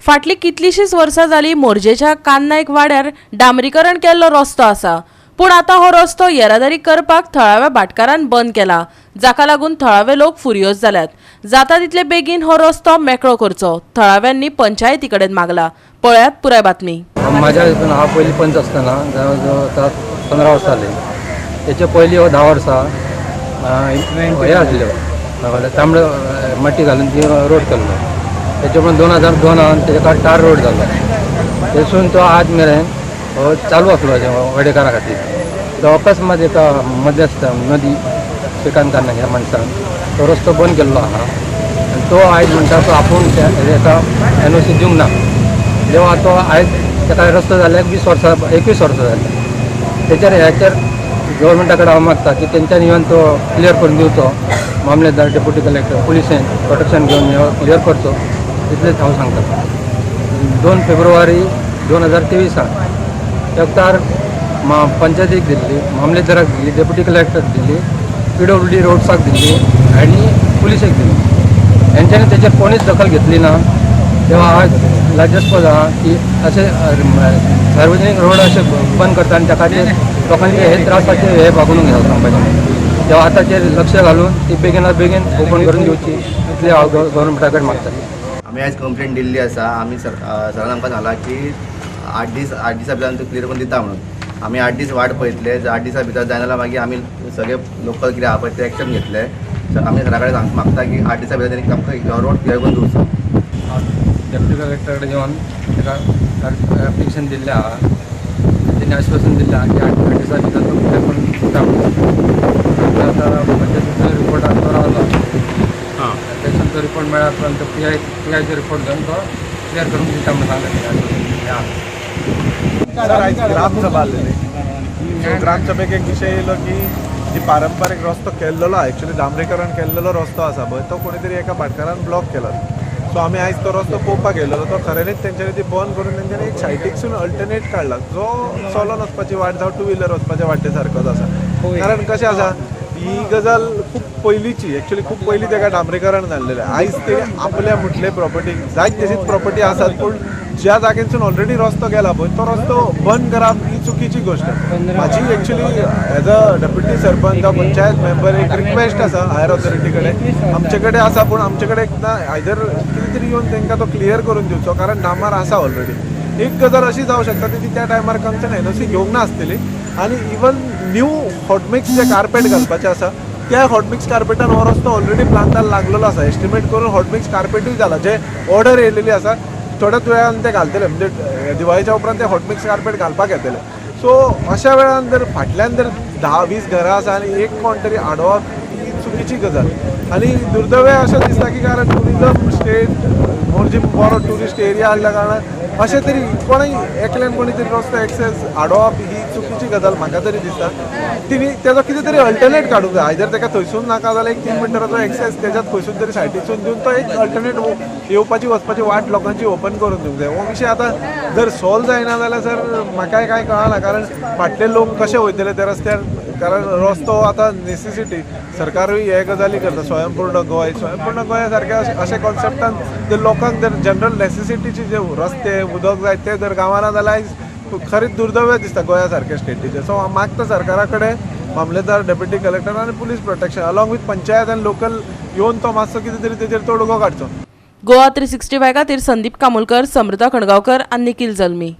फाटलीं कितलींशींच वर्सां जालीं मोरजेच्या कान्नायक वाड्यार डांबरीकरण केल्लो रस्तो आसा, पूण आतां हो रस्तो येरादारी करपाक थळाव्या भाटकारान बंद केला, जाका लागून थळावे लोक फुर्योज जाल्यात. जाता तितले बेगीन हो रस्तो मेकळो करचो, थळाव्यांनी पंचायती कडेन मागला. पळयात पुराय बातमी. माझ्या हितून हांव पयलीं पंच आसतना जवळ जवळ आतां 15 वर्सां जालीं. तेचे पयलीं हो 10 वर्सां हें आसल्यो, तांबडो माटी घालून ती रोड केल्लो. तेचे उपरांत 2002 तेका टार रोड जालो. थंयसून तो आज मेरेन हो चालू आसलो वाडेकारा खातीर. तो अकस्मात एका मध्यस्थ नदी श्रीकांत कान्ना ह्या मनशान तो रस्तो बंद केल्लो आहा आनी तो आयज म्हणटा तो आपूण हेका एनओसी दिवंक ना. जेव्हा तो आयज ताका रस्तो जाल्यार 20 वर्सां, 21 वर्सां जाली. तेचेर ह्याचेर गव्हर्मेंटा कडेन हांव मागता की तेंच्यानी येवन तो क्लियर करून दिवचो. मामलेदार, डेप्युटी कलेक्टर, पुलिसेन प्रोटेक्शन घेवन हो क्लियर करचो, इतलेंच हांव सांगता. 2 फेब्रुवारी 2023 वखतार पंचायतीक दिल्ली, मामलेदाराक दिल्ली, डेप्युटी कलेक्टराक दिल्ली, पीडब्ल्यूडी रोड्साक दिल्ली आनी पुलिसेक दिल्ली. हेंच्यांनी तेचेर कोणीच दखल घेतली ना. तेव्हा आज लज्जास्पद आहा की अशें सार्वजनीक रोड अशें बंद करता आनी त्या खातीर लोकांचे हे त्रासाचे हे भागून घेता सांगपाचें. तेव्हा आतांचेर लक्ष घालून ती बेगिना बेगीन ओपन करून दिवची, इतलें हांव गव्हर्मेंटा कडेन मागता. आमी आयज कंप्लेन दिल्ली आसा. आमी सर सरान आमकां सांगलां की 8 दीस, 8 दिसा भितर आमकां क्लियर करून दिता म्हणून. आमी 8 दीस वाट पळयतले. जर 8 दिसा भितर जायना जाल्यार मागीर आमी सगळे लोकल कितें आहा पळय ते एक्शन घेतले. सर, आमी सरा कडेन मागता की 8 दिसा भितर तेणी आमकां रोड क्लियर करून दिवचो. डेप्युटी कलेक्टर कडेन येवन ताका एप्लिकेशन दिल्लें आहा. तेणी आश्वासन दिल्लें आहा की 8 दिसा भितर तो क्लियर करून दिता म्हणून. आतां पंचायतीचो रिपोर्ट तो रावला. थंयसून तो रिपोर्ट मेळ्ळ्या उपरांत तो पीआयचो रिपोर्ट घेवन तो क्लियर करून दिता म्हणून सांगलें, तेणी आश्वासन दिल्लें आहा. सर, आयज ग्रामसभा आसलेली. सो ग्रामसभेक एक विशय येयलो की जी पारंपारीक रस्तो केल्लेलो आहा, एक्चुअली डांबरीकरण केल्लेलो रस्तो आसा पळय, तो कोणी तरी एका भाटकारान ब्लॉक केला. सो आमी आयज तो रस्तो पळोवपाक गेलेलो. तो खऱ्यांनीच तेंच्यांनी ती बंद करून तेंच्यांनी एक सायडीकसून अल्टरनेट काडला, जो चलोन वचपाची वाट जावं टू व्हिलर वचपाच्या वाटे सारकोच आसा. कारण कशें आसा, ही गजाल खूब पयलींची, एक्चुअली खूब पयलीं तेका डांबरीकरण जाल्लेलें. आयज ते आपल्या म्हटले प्रॉपर्टीक जायत तशीच प्रॉपर्टी आसात, पूण ज्या जाग्यांसून ऑलरेडी रस्तो गेला पळय, तो रस्तो बंद करप ही चुकीची गोश्ट. म्हाजी actually as a deputy sarpanch जावं पंचायत मेंबर एक रिक्वेस्ट आसा हायर ऑथॉरिटी कडेन. आमचे कडेन आसा, पूण आमचे कडेन एकदां आयदर कितें तरी येवन तांकां तो क्लियर करून दिवचो, कारण डांबर आसा ऑलरेडी. एक गजाल अशी जावं शकता, ती त्या टायमार कन्सर्न एनओसी घेवंक नासतली आनी इवन न्यू हॉटमिक्स जे कार्पेट घालपाचें आसा, त्या हॉटमिक्स कार्पेटान हो रस्तो ऑलरेडी प्लांतार लागलेलो आसा. एस्टिमेट करून हॉटमिक्स कार्पेटूय जाला, जे ऑर्डर येयलेली आसा. थोड्याच वेळान ते घालतले, म्हणजे दिवाळीच्या उपरांत ते हॉटमिक्स कार्पेट घालपाक येतले. सो अशा वेळान जर फाटल्यान जर 10-20 घरां आसा आनी एक कोण तरी आडोवप ही चुकीची गजाल. आनी दुर्दैव अशें दिसता की कारण टुरिजम स्टेट मोरजी बरो ट्युरिस्ट एरिया आसल्या कारणान अशें तरी कोणूय एकल्यान कोणी तरी रस्तो एक्सेस आडोवप ही चुकीची गजाल म्हाका तरी दिसता. तिणी तेजो कितें तरी अल्टरनेट काडूंक जाय. आयदर तेका थंयसून नाका जाल्यार एक 3 मिटराचो एक्सेस तेज्यात खंयसून तरी सायडीसून दिवन तो एक अल्टरनेट येवपाची वचपाची वाट लोकांची ओपन करून दिवंक जाय. हो विशय आतां जर सॉल्व जायना जाल्यार सर, म्हाकाय कांय कळना, कारण फाटले लोक कशे वयतले त्या रस्त्यार? कारण रस्तो आतां नेसेसिटी. सरकारूय हे गजाली करता, स्वयंपूर्ण गोंय, स्वयंपूर्ण गोंया सारखे अशे कॉन्सेप्टान जर लोकांक जर जनरल नेसेसिटीचे जे रस्ते, उदक जाय, ते जर गांवांना जाल्यार आयज खरीच दुर्दैव दिसता गोंया सारखे स्टेटीचे. सो हांव मागता सरकारा कडेन, मामलेदार, डेप्युटी कलेक्टर आनी police protection along with panchayat आनी लोकल येवन तो मातसो कितें तरी तेजेर तोडगो काडचो. गोवा 365 खातीर संदीप कामुलकर, समृता खणगांवकर आनी निखिल जल्मी.